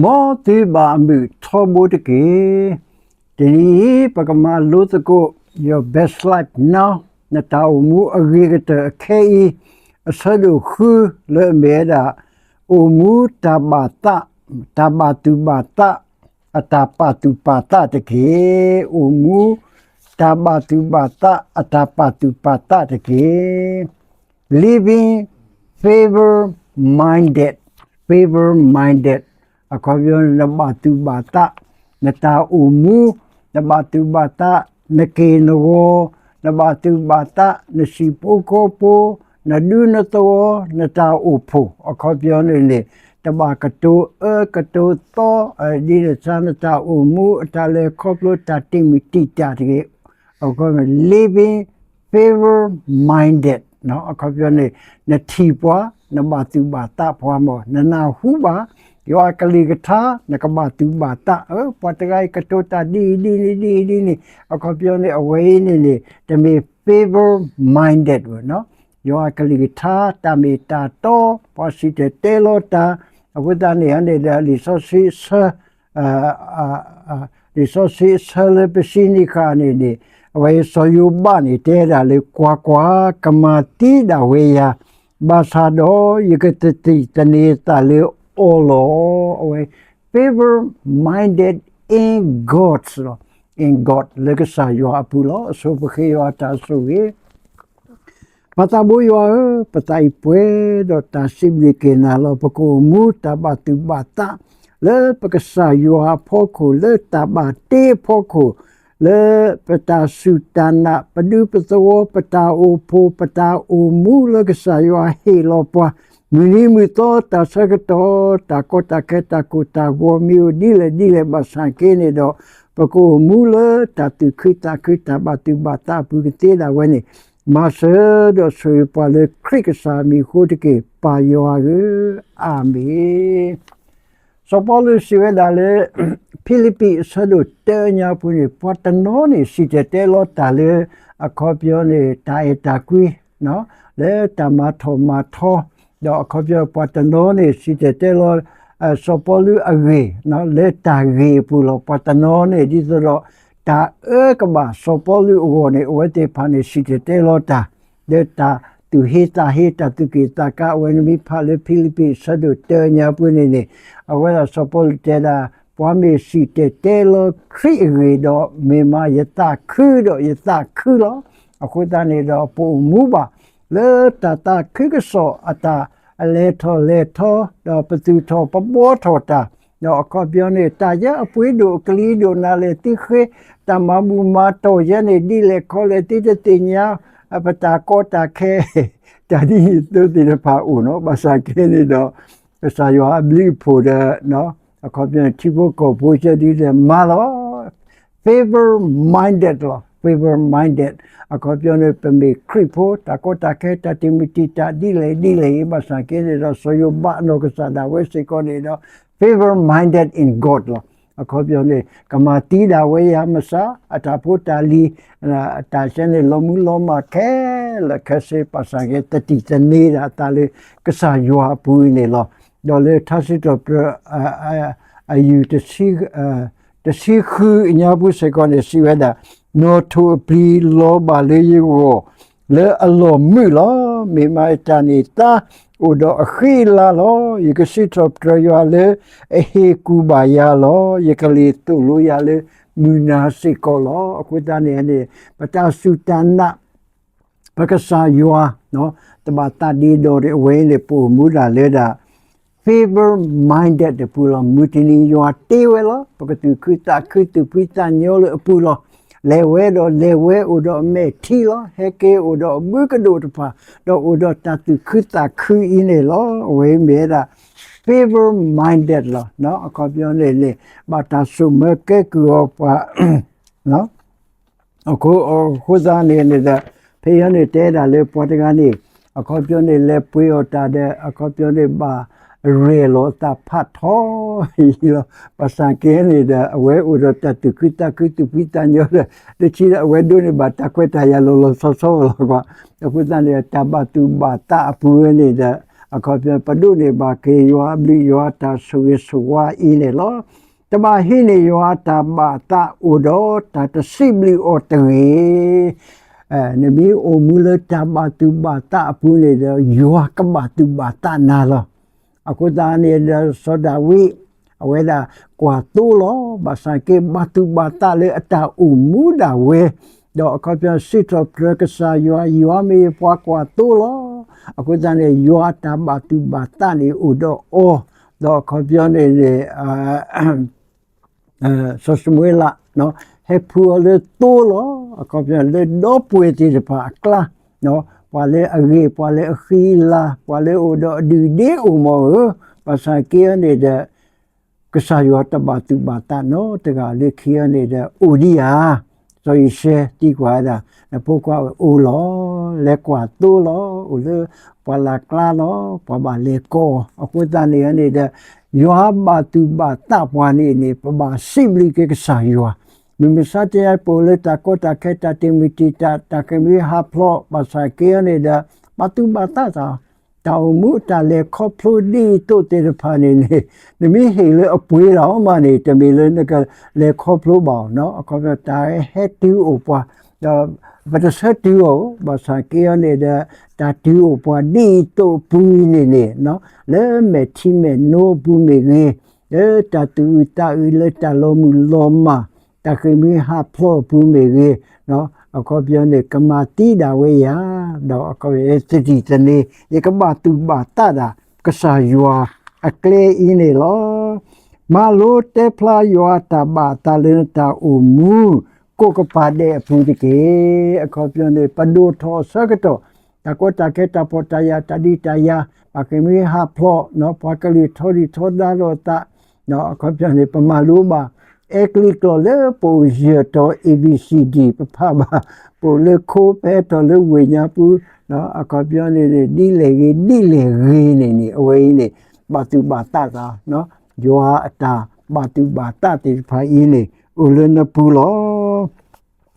မ်သုဘၣ်အမုာ်ထီဘိတက့ၢ်. တနံၤအံၤ ပကမၤလိသကိး Your Best Life Now နတၢ်အိၣ်မူအဂ့ၤကတၢၢ်အခဲအံၤ အဆၢဒိၣ်ဃု လၢအမ့ၢ်ဝဲဒၣ် အိၣ်မူတၢ်ဘၣ်သး, တၢ်ဘၣ်သူၣ်ဘၣ်သး အတၢ်ပာ်သူၣ်ပာ်သးတက့ၢ်. အိၣ်မူ တၢ်ဘၣ်သူၣ်ဘၣ်သး အတၢ်ပာ်သူၣ်ပာ်သးတက့ၢ်. Living favor minded, favor minded အခီပညီန့ၣ် နဘၣ်သူၣ်ဘၣ်သး နတၢ်အိၣ်မူ, နဘၣ်သူၣ်ဘၣ်သး နက့ၢ်နဂီၤ, နဘၣ်သူၣ်ဘၣ်သး နဟံၣ်ဖိဃီဖိ, နဒူနသဝီ, နတၢ်အိၣ်ဖှိၣ် အခီပညီန့ၣ်န့ၣ် တဘၣ်ကတိၤအၢကတိၤသီ ဒ်န့ၣ်စ့ၢ် နတၢ်အိၣ်မူ အတၢ်လဲၤခီဖျိတၢ်တ့ၢ်မံၤတံာ်တာ်တဂ့ၤ အခီပညီ living favor minded အခီပညီန့ၣ် နထံၣ်ပှၤ နဘၣ်သူၣ်ဘၣ်သးပှၤမး နနၢ်ဟူဘၣ် ယွၤအကလုၢ်ကထါ နကဘၣ်သူၣ်ဘၣ်သး ပှၤတဂၤအံၤကတိၤတၢ်ဒ်အံၤဒ်န့ၣ်ဒ်အံၤဒ်န့ၣ် အခီပညီန့ၣ် အဝဲအံၤန့ၣ်န့ၣ် တမ့ၢ် favor minded ဝဲ ယွၤအကလုၢ်ကထါ တၢ်မ့ၢ်တၢ်တီ ပှၤစံၣ်တဲၤတဲလီၤတၢ် အဃိသတးန့ၣ်န့ၣ်ဒီး လံာ်စီဆှံအဆၢ လံာ်စီဆှံအဆၢလၢပစံးန့ၢ်ဃာ်န့ၣ်န့ၣ် အဝဲစီၤယိၤဘးန့ၣ် တဲဒၣ်လၢ ကွၢ်ကွၢ်, ကမၤသံဒၣ်ဝဲယၤ, ဘၣ်ဆၣ်ဒီး ယကတသ့ၣ်သန့ၤအသးလၢအီၤလီၤ. အဝဲ favor minded in God လီၤ. In God လၢကစၢ်ယွၤအပူၤလီၤ. အဆိပဃ့ယွၤအတၢ်ဆိၣ်ဂ့ၤ ပၢ်သးဘိယွၤဧၢ, ပသးအံၤပှဲၤဒီးတၢ်စံးဘျုးက့ၤနၤလီၤ. ပကအိၣ်မူတၢ်ဘၣ်သူၣ်ဘၣ်သး လၢပကစၢ်ယွၤအဖီခိၣ်, လၢတၢ်ဘၣ်တ့အဖီခိၣ်, လၢပတၢ်စူၢ်တၢ်နာ်, ပဒူပသဝီ, ပတၢ်အိၣ်ဖှိၣ်, ပတၢ်အိၣ်မူလၢကစၢ်ယွၤဟ့ၣ်လီၤပှၤ, မုၢ်နံၤမုၢ်သီ တၢ်ဆၢကတီၢ်, တၢ်ကီတၢ်ခဲ, တၢ်ကိၢ်တၢ်ဂီၤ မ့ၢ်အိၣ်ဒ်လဲၣ်ဒ်လဲၣ်ဘၣ်ဆၣ်က့န့ၣ်ဒီး ပကအိၣ်မူလၢတၢ်သူၣ်ခုသးခု တၢ်ဘၣ်သူၣ်ဘၣ်သးအပူၤကသ့ဒၣ်ဝဲန့ၣ် မၤစၢၤဒီးဆိၣ်ဂ့ၤပှၤလၢခရံာ်ကစၢ်မံၤအဃိတက့ၢ်, ပၢ်ယွၤဧၢ, အၤမ့ၣ်. စီၤပီလူးစံးဝဲဒၣ်လၢ ဖံလံးပံးအဆၢဒိၣ်တၢအညါပူၤန့ၣ် ပှၤတနီၤန့ၣ် စံၣ်တဲၤတဲလီၤတၢ်လၢ အခီပညီန့ၣ် တၢ်အဲၣ်တၢ်ကွံ လၢတၢ်မၤထီၣ်မၤထီ, ဒီးအခီပညီ ပှၤတနီၤန့ၣ် စံၣ်တဲၤတဲလီၤ စီၤပီလူးအဂ့ၢ် လၢတၢ်ဂ့ၢ်အပူၤလီၤ. ပှၤတနီၤန့ၣ် ဒ်သိးဒီး တၢ်အၢကဘၣ်စီၤပီလူးအဂီၢ်န့ၣ် အဝဲသ့ၣ်တဖၣ်န့ၣ် စံၣ်တဲၤတဲလီၤတၢ် လၢတၢ်သူၣ်ဟ့သးဟ့ တၢ်သူၣ်က့ၣ်သးကါ အဝဲန့ၣ်မ့ၢ်ဖးလၢဖံလံးပံးအဆၢဒိၣ်တၢညါပူၤန့ၣ်န့ၣ် အဝဲဒၣ်စီၤပီလူးတဲဒၣ် ပှၤမ့ၢ်စံၣ်တဲၤတဲလီၤခရံာ်အဂ့ၢ်ဒီး မ့ၢ်မးယသးခုဒီးယသးခုလီၤ. အဃိသတးန့ၣ်ဒီး ပအိၣ်မူဘၣ် လၢတၢ်သးခုကစီၣ်အတၢ်အလဲၤထီၣ်လဲၤထီ ဒီးပသူၣ်ထီၣ်ပဘှီထီၣ်တၢ် ဒီးအခီပညီန့ၣ် တၢ်ယဲအပှ့ၤဒိၣ်အကလံၤဒိၣ်နၤလဲၣ်သုဃ့ တၢ်မၤဘူၣ်မၤတီၢ်ယဲန့ၣ် ဒ်လဲၣ်ခီလဲၣ်သုတသ့ၣ်ညါ ပတၢ်ကီတၢ်ခဲ တၢ်ဒ်န့ၣ်သိးသ့ၣ်တဖၣ်အိၣ်နီၤ ဘၣ်ဆၣ်က့န့ၣ်ဒီး ကစၢ်ယွၤအဘျုးအဖှိၣ်ဒီး အခီပညီန့ၣ် ထံဖိကီၢ်ဖိကဲဒ်လဲၣ်မၤလီၤ favor minded လီၤ favor minded အခီပညီန့ၣ် ပမ့ၢ်ခရံာ်ဖိ တၢ်ကီတၢ်ခဲ တၢ်တမံၤတံာ်တာ်ဒ်လဲၣ်ဒ်လဲၣ်အံၤ ဘၣ်ဆၣ်က့န့ၣ်ဒီး စီၤယိၤဘးအနီၢ်ကစၢ်ဒၣ်ဝဲစ့ၢ်ကီးန့ၣ်ဒီး favor minded in God လီၤ. အခီပညီန့ၣ် ကမၤသံဒၣ်ဝဲယၤမစး အတၢ်ဖိတၢ်လံၤ တၢ်ဆဲန့ၣ် လီၤမူလီၤမၢ်ခဲလၢာ်ခဲဆ့ ဘၣ်ဆၣ်က့ တသ့ၣ်သန့ၤဒၣ်အသးလၢ ကစၢ်ယွၤအပူၤအံၤန့ၣ်လီၤ. ဒီးလၢထါစံးထီၣ်ပတြၢၤ အယူၢ် တဆံဃုအညါပူၤစ့ၢ်ကီးန့ၣ် စံးဝဲဒၣ် နီၣ်ထိၣ်အပျံၤလီၤဘၣ်လၢယဂီၢ် လၢအလီၢ်မုာ်လီၤ. မ့ၢ်မးယတၢ်န့ၢ်သါ အိၣ်ဒီးအဃံအလၤလီၤ. ယကစံးထီၣ်ပတြၢၤယွၤလၢအဟ့ၣ်ကူၣ်ဘၣ်ယၤလီၤ. ယကလ့ၣ်သိၣ်လိယၤလၢမုၢ်နၤစ့ၢ်ကီးလီၤ. အဃိသတးန့ၣ်န့ၣ် ပတၢ်စူၢ်တၢ်နာ် ပကစၢ်ယွၤ တဘၣ်သးဒ့ဒီးအဝဲအံၤန့ၣ် ပအိၣ်မူဒၣ်လၢဒၣ် favor minded အပူၤလီၤ. မုၢ်တနံၤယွၤတ့ဝဲလီၤ. ပကသူၣ်ခုသးခု သူၣ်ဖှံသးညီလၢအပူၤလီၤ. လဲၤဝဲဒီးလဲၤဝဲ အိၣ်ဒီးအမဲာ်ထံလီၤ. ဟဲက့ၤအိၣ်ဒီးအဘုကဒိၣ်တဖၣ် ဒီးအိၣ်ဒီးတၢ်သူၣ်ခုသးခုအံၤန့ၣ်လီၤ. အဝဲမ့ၢ်ဝဲဒၣ် favor minded လီၤ. အခီပညီန့ၣ်န့ၣ် ဘၣ်တၢ်ဆိၣ်မၢကဲကုၢ်အီၤပှၤ အဃိသတးန့ၣ်န့ၣ်ဒီး ဖဲအံၤန့ၣ်တဲဒၣ်လၢပှၤတဂၤန့ၣ် အခီပညီန့ၣ် လဲၤပှ့ၤအီၣ်တၢ်ဒီး အခီပညီန့ၣ် ဘၣ်ရဲၣ်လီၤအသးဖးထီအံၤလီၤ. ဘၣ်ဆၣ်က့န့ၣ်ဒီး အဝဲအိၣ်ဒီးတၢ်သူၣ်ခုသးခု သူၣ်ဖှံသးညီဒီး တထံၣ်ဒီးအဝဲဒိးန့ၢ်ဘၣ်တၢ်ခွဲးတၢ်ယာ်လီၤလီၤဆီဆီလီၤကွၢ်. အဃိသတးန့ၣ် တၢ်ဘၣ်သူၣ်ဘၣ်သးအပူၤဝဲန့ၣ်ဒီး အခီပညီ ပဒိးန့ၢ်ဘၣ်က့ၤယွၤအဘျုးယွၤအတၢ်ဆိၣ်ဂ့ၤဆိၣ်ဝါအံၤန့ၣ်လီၤ. တဘၣ်ဟံးန့ၢ်ယွၤအတၢ်ဘၣ်သးအိၣ်ဒီးတၢ်တစံးဘျုးအီၤတဂ့ၤ. နမ့ၢ်အိၣ်မူလၢတၢ်ဘၣ်သူၣ်ဘၣ်သးအပူၤန့ၣ်ဒီး ယွၤကဘၣ်သူၣ်ဘၣ်သးနၤလီၤ. အဃိသတးန့ၣ်ဒီး စီၤဒၤဝံး အဝဲဒၣ်ကွၢ်သိလီၤ. ဘၣ်ဆၣ်က့ ဘၣ်သူၣ်ဘၣ်သးလၢအတၢ်အိၣ်မူဒၣ်ဝဲ, ဒီးအခီပညီစံးထီၣ်ပတြၢၤကစၢ်ယွၤ, ယွၤမ့ၢ်ပှၤကွၢ်သိလီၤ. အဃိသတးန့ၣ် ယွၤအတၢ်ဘၣ်သူၣ်ဘၣ်သးန့ၣ်အိၣ်ဒီးအီၤ, ဒီးအခီပညီန့ၣ်န့ၣ် စီၤၡမူၤအ့လး ဟဲဖှူအီၤလၢသိလီၤ. အခီပညီလၢဒီပုၢ်ဝဲၢ်သ့ၣ်တဖၣ်အကျါ, ပှၤလၢအဂ့ၤ, ပှၤလၢအဃံအလၤ, ပှၤလၢအအိၣ်ဒီးအဒုၣ်အဒါအိၣ်မးဧၢ, ဘၣ်ဆၣ်က့အီၤန့ၣ်ဒီး ကစၢ်ယွၤတဘၣ်သူၣ်ဘၣ်သးနီတဂၤလၢခံအီၤန့ၣ်ဒီး အိၣ်ဒံးဧါ. စီၤယိၤၡဲသံကွၢ်ဝဲဒၣ်, နဖိခွါအိၣ်လီၤ, လဲၤကွၢ်သိလီၤ, အိၣ်လၢပှၢ်လၢ်ကျါလီၤ, ပှၤဘၣ်လဲၤကိးအီၤ. အဃိသတးန့ၣ်န့ၣ်ဒီး ယွၤဘၣ်သူၣ်ဘၣ်သးပှၤန့ၣ်န့ၣ် ပဘၣ်စံးဘျုးက့ၤကစၢ်ယွၤ. မုၢ်မဆါတနံၤအံၤ ပအိၣ်လၢတၢ်ကီတၢ်ခဲတၢ်တံာ်မုၢ်တံာ်တာ် တၢ်ဃ့ၢ်မှံဟးဖျိး ဘၣ်ဆၣ်က့အီၤန့ၣ်ဒီး ဘၣ်သူၣ်ဘၣ်သးသး တၢ်အိၣ်မူအတၢ်လဲၤခီဖျိဒ်သိးသ့ၣ်တဖၣ်န့ၣ်န့ၣ် နမ့ၢ်ဟ့ၣ်လၢအပှ့ၤတၢ်အီၤမးန့ၣ် တမ့ၢ်လၢနကလဲၤခီဖျိဘၣ်အီၤနီၤ. အခီပညီတၢ်ဟဲတုၤအိၣ်ပှၤ ဒီးပတဆၢတုၤအီၤ, ဘၣ်ဆၣ်က့အီၤန့ၣ်ဒီး တၢ်တုၤအိၣ်ပှၤဒ်သိးအပူၤအံၤန့ၣ်န့ၣ် လၢမဲာ်ထံမဲာ်နိအပူၤမ့ၢ်ဂ့ၤ, လၢတၢ်သူၣ်အုးသးအုးလၢတၢ်လီၤမုၢ်လီၤမၢ် တၢ်ဃ့ၢ်မှံဟးဖျိးအပူၤမ့ၢ်ဂ့ၤ, အခီပညီန့ၣ် ကမၤသံဒၣ်ဝဲယၤ, ဒီးအခီပညီသတိသန့, ယကဘၣ်သူၣ်ဘၣ်သးဒၣ် ကစၢ်ယွၤအကျဲအံၤန့ၣ်လီၤ. မၤလိတဲဖျါယွၤအတၢ်ဘၣ်အသးလၢနတၢ်အိၣ်မူ ကိးကပၤဒဲးအပူၤတက့ၢ်. အခီပညီန့ၣ် ပဒိၣ်ထီၣ်အဆၢကတီၢ် တၢ်ကီတၢ်ခဲ တၢ်ဖှီၣ်တၢ်ယာ် တၢ်ဒုးတၢ်ယၤ ပှၤဃ့ၢ်မှံဟးဖျိး ပှၤကလုာ်ထီဒုၣ်ထီဒါလိာ်သး အခီပညီန့ၣ် ပမၤလိဘၣ် အဲကလံးကျိာ်လၢပအိၣ်ယၢၢ်တီၤ A B C D ပဖးဘၣ်, ပအိၣ်လၢခိ ပဟဲထီၣ်လၢဝ့ၢ်ညါပူၤ, အခီပညီန့ၣ်န့ၣ် ဒ်လဲၣ်ဂ့ၤ ဒ်လဲၣ်ဂ့ၤန့ၣ်န့ၣ် အဝဲအံၤန့ၣ် ဘၣ်သူၣ်ဘၣ်သးသး, ယွၤအတၢ်ဘၣ်သူၣ်ဘၣ်သးသ့ၣ်တဖၣ်အံၤန့ၣ် အိၣ်လၢနပူၤလီၤ.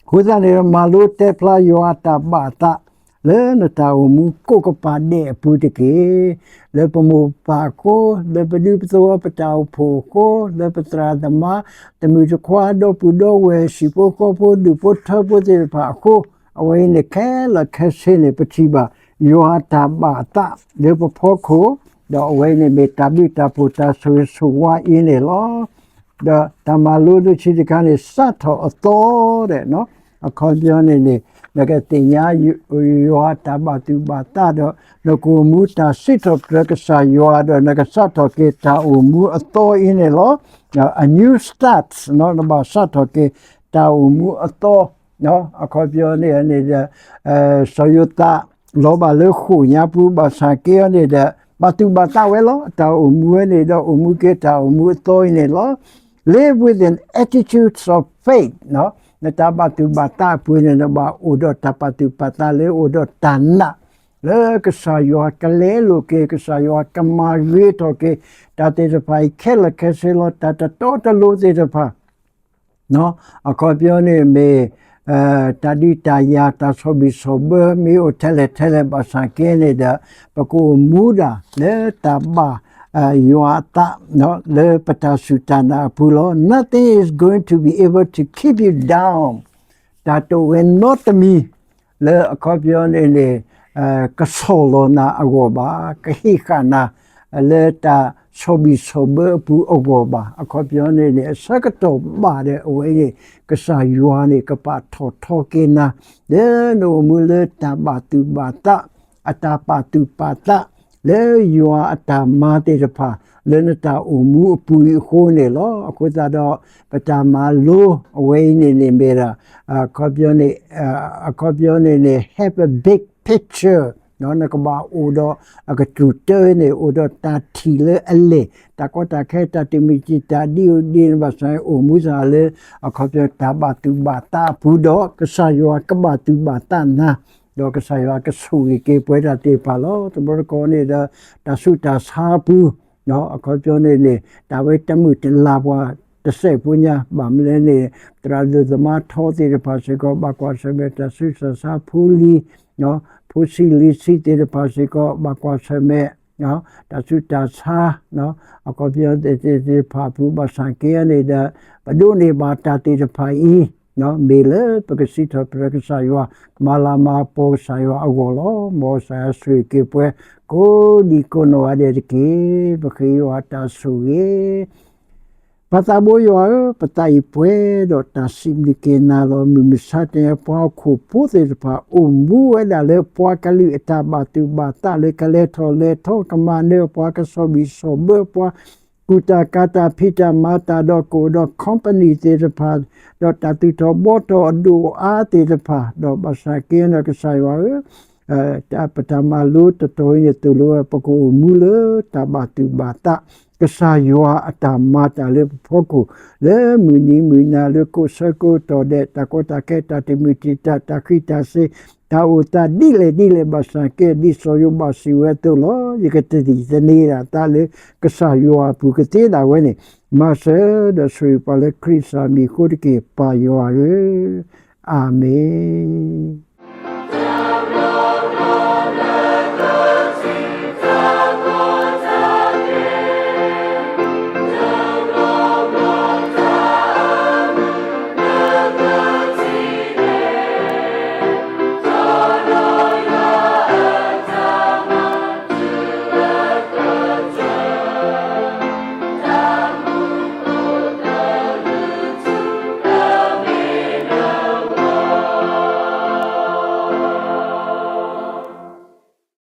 အဃိသတးန့ၣ် မၤလိတဲဖျါယွၤအတၢ်ဘၣ်သး လၢနတၢ်အိၣ်မူကိးကပၤဒဲးအပူၤတက့ၢ်. လၢပမိၢ်ပၢ်အဃိ, လၢပဒူပသဝီပတၢ်အိၣ်ဖှိၣ်အဃိ, လၢပသရၣ်သမါ တမုၢ်တခွါ ဒီပုၢ်ဒီဝဲၢ် ဟံၣ်ဖိဃီဖိ ဒူၣ်ဖိထၢဖိသ့ၣ်တဖၣ်အဃိ, အဝဲအံၤန့ၣ် ခဲလၢာ်ခဲဆ့န့ၣ် ပထံၣ်ဘၣ် ယွၤအတၢ်ဘၣ်သးလၢပဖီခိၣ်, ဒီးအဝဲအံၤန့ၣ်မ့ၢ်တၢ်ဘျုးတၢ်ဖှိၣ်တၢ်ဆိၣ်ဂ့ၤဆိၣ်ဝါအံၤန့ၣ်လီၤ. ဒီးတၢ်မၤလိလၢခံတခါန့ၣ် စးထီၣ်အသီဒီး အခီပညီန့ၣ်န့ၣ် နကသ့ၣ်ညါယွၤတၢ်ဘၣ်သူၣ်ဘၣ်သးဒီး နကအိၣ်မူတၢ်စံးထီၣ်ပတြၢၤကစၢ်ယွၤဒီး နကစးထီၣ်က့ၤတၢ်အိၣ်မူအသီအံၤန့ၣ်လီၤ. A new start နဘၣ်စးထီၣ်က့ၤတၢ်အိၣ်မူအသီ, အခီပညီန့ၣ်န့ၣ်ဒီး စီၤယိၤသး လီၤဘၣ်လၢဃိာ်ညါပူၤ ဘၣ်ဆၣ်က့အီၤန့ၣ်ဒီး ဘၣ်သူၣ်ဘၣ်သးဝဲလီၤ. တၢ်အိၣ်မူဝဲန့ၣ်ဒီး အိၣ်မူက့ၤတၢ်အိၣ်မူအသီအံၤန့ၣ်လီၤ. Live with an attitude of faith, နတၢ်ဘၣ်သူၣ်ဘၣ်သးအပူၤန့ၣ် နဘၣ်အိၣ်ဒီးတၢ်ဘၣ်သူၣ်ဘၣ်သးလၢအိၣ်ဒီးတၢ်နာ် လၢကစၢ်ယွၤကလဲလိာ်က့ၤ, ကစၢ်ယွၤကမၤဂ့ၤထီၣ်က့ၤ တၢ်သ့ၣ်တဖၣ်အံၤခဲလၢာ်ခဲဆ့လီၤ. တၢ်တတီတလိၤသ့ၣ်တဖၣ် အခီပညီန့ၣ်မ့ၢ် တၢ်ဒုးတၢ်ယၤ တၢ်ဆီၣ်ဘံၣ်ဆီၣ်ဘၢ မ့ၢ်အိၣ်ထဲလဲၣ်ထဲလဲၣ် ဘၣ်ဆၣ်က့န့ၣ်ဒီး ပကအိၣ်မူဒၣ်လၢတၢ်ဘၣ်ယွၤအသး လၢပတၢ်စူၢ်တၢ်နာ်အပူၤလီၤ. Nothing is going to be able to keep you down. တၢ်တအိၣ်ဝဲနီတမံၤ လၢအခီပညီန့ၣ်န့ၣ် ကဆီၣ်လီၤနၤအဂီၢ်ဘၣ်, ကဟ့ၣ်ဃာ်နၤ လၢတၢ်ဆီၣ်ဘံၣ်ဆီၣ်ဘၢအပူၤအဂီၢ်ဘၣ်. အခီပညီန့ၣ်န့ၣ် အဆၢကတီၢ်ဘၣ်ဒီးအဝဲန့ၣ် ကစၢ်ယွၤန့ၣ် ကပာ်ထီၣ်ထီက့ၤနၤ လၢနအိၣ်မူလၢတၢ်ဘၣ်သူၣ်ဘၣ်သး အတၢ်ပာ်သူၣ်ပာ်သး လၢယွၤအတၢ်မၤသ့ၣ်တဖၣ် လၢနတၢ်အိၣ်မူအပူၤအံၤအဃိန့ၣ်လီၤ. အဃိသတးဒီး ပတၢ်မၤလိအဝဲအံၤန့ၣ်န့ၣ်မ့ၢ်ဒၣ် အခီပညီန့ၣ် အခီပညီန့ၣ်န့ၣ် have a big picture နကဘၣ်အိၣ်ဒီးအကတြူၢ်တၢန့ၣ် အိၣ်ဒီးတၢ်ထံၣ်လၢအလဲၢ် တၢ်ကီတၢ်ခဲ တၢ်တမံၤတံာ်တာ်ဒ်အိၣ်ဒ်န့ၣ် ဘၣ်ဆၣ်အိၣ်မူစ့ၢ်လၢ အခီပညီတၢ်ဘၣ်သူၣ်ဘၣ်သးအပူၤဒီး ကစၢ်ယွၤကဘၣ်သူၣ်ဘၣ်သးနၤ ဒီးကစၢ်ယွၤကဆိၣ်ဂ့ၤက့ၤပဝဲဒၣ်သ့ၣ်တဖၣ်လီၤ. တဘျီတခီန့ၣ်ဒီး တၢ်ဆူးတၢ်ဆါအပူၤ အခီပညီန့ၣ်န့ၣ် တၢ်ဝဲတမုာ်တလၤပှၤတစဲးဖိညါ ဘၣ်မနုၤလဲၣ်န့ၣ် သရၣ်ဒိၣ်သမါထီသ့ၣ်တဖၣ်စ့ၢ်ကီး ဘၣ်ကွၢ်ဆၢၣ်မဲာ်တၢ်ဆူးတၢ်ဆါ ဖိလံၤ ဖိဆံးလံၤဆံးသ့ၣ်တဖၣ်စ့ၢ်ကီး ဘၣ်ကွၢ်ဆၢၣ်မဲာ် တၢ်ဆူးတၢ်ဆါ အခီပညီသ့ၣ်တဖၣ်အပူၤ ဘၣ်ဆၣ်က့န့ၣ်ဒီး ပဒိးန့ၢ်ဘၣ်တၢ်သ့ၣ်တဖၣ်အံၤ မ့ၢ်လၢပကစံးထီၣ်ပတြၢၤကစၢ်ယွၤ မၤလၤမၤကပီၤကစၢ်ယွၤအဂီၢ်လီၤ. မ်ကစၢ်ယွၤဆိၣ်ဂ့ၤက့ၤပှၤ ကိးဒံကိးနီၢ်ဂၤဒဲးတက့ၢ်. ပဃ့ယွၤတၢ်ဆိၣ်ဂ့ၤ ပၢ်သးဘိယွၤဧၢ, ပသးအံၤပှဲၤဒီးတၢ်စံးဘျုးက့ၤနၤလီၤ. မုၢ်မဆါတနံၤ ပှၤဟီၣ်ခိၣ်ဖိသ့ၣ်တဖၣ် အိၣ်မူဝဲဒၣ်လၢပှၤကလုာ်အတၢ်ဘၣ်သူၣ်ဘၣ်သး လၢကလဲၤထီၣ်လဲၤထီ ကမၤနၢၤပှၤ ကဆီၣ်ဘံၣ်ဆီၣ်ဘၢပှၤ ကူၣ်တၢ်ကၤတၢ် ဖံးတၢ်မၤတၢ် ဒီးကအိၣ်ဒီး company သ့ၣ်တဖၣ် ဒီးတၢ်သူၣ်ထီၣ်ဘှီထီၣ်အဒိၣ်အါသ့ၣ်တဖၣ် ဒီးဘၣ်ဆၣ်က့ဒီးကစၢ်ယွၤဧၢ ပတၢ်မၤလိတတီၤအံၤန့ၣ် သိၣ်လိဝဲ ပကအိၣ်မူလၢတၢ်ဘၣ်သူၣ်ဘၣ်သး ကစၢ်ယွၤအတၢ်မၤတၢ်လၢပဖီခိၣ် လၢမုၢ်နံၤမုၢ်နၤ လၢကိးဆၢကိးကတီၢ်ဒဲး တၢ်ကီတၢ်ခဲ တၢ်တမုာ်တံာ်တာ် တၢ်ဃံးတၢ်စ့ၤ တၢ်အိၣ်သးဒ်လဲၣ်ဒ်လဲၣ် ဘၣ်ဆၣ်က့ ဒ်စီၤယိၤဘးစံးဝဲအသိးလီၤ. ယကတသ့ၣ်သန့ၤဒၣ်သးလၢကစၢ်ယွၤအပူၤ ကသ့ဒၣ်ဝဲန့ၣ် မၤစၢၤဒီးဆိၣ်ဂ့ၤပှၤလၢခရံာ်ကစၢ်မံၤအဃိတက့ၢ် ပၢ်ယွၤဧၢ, အၤမ့ၣ်.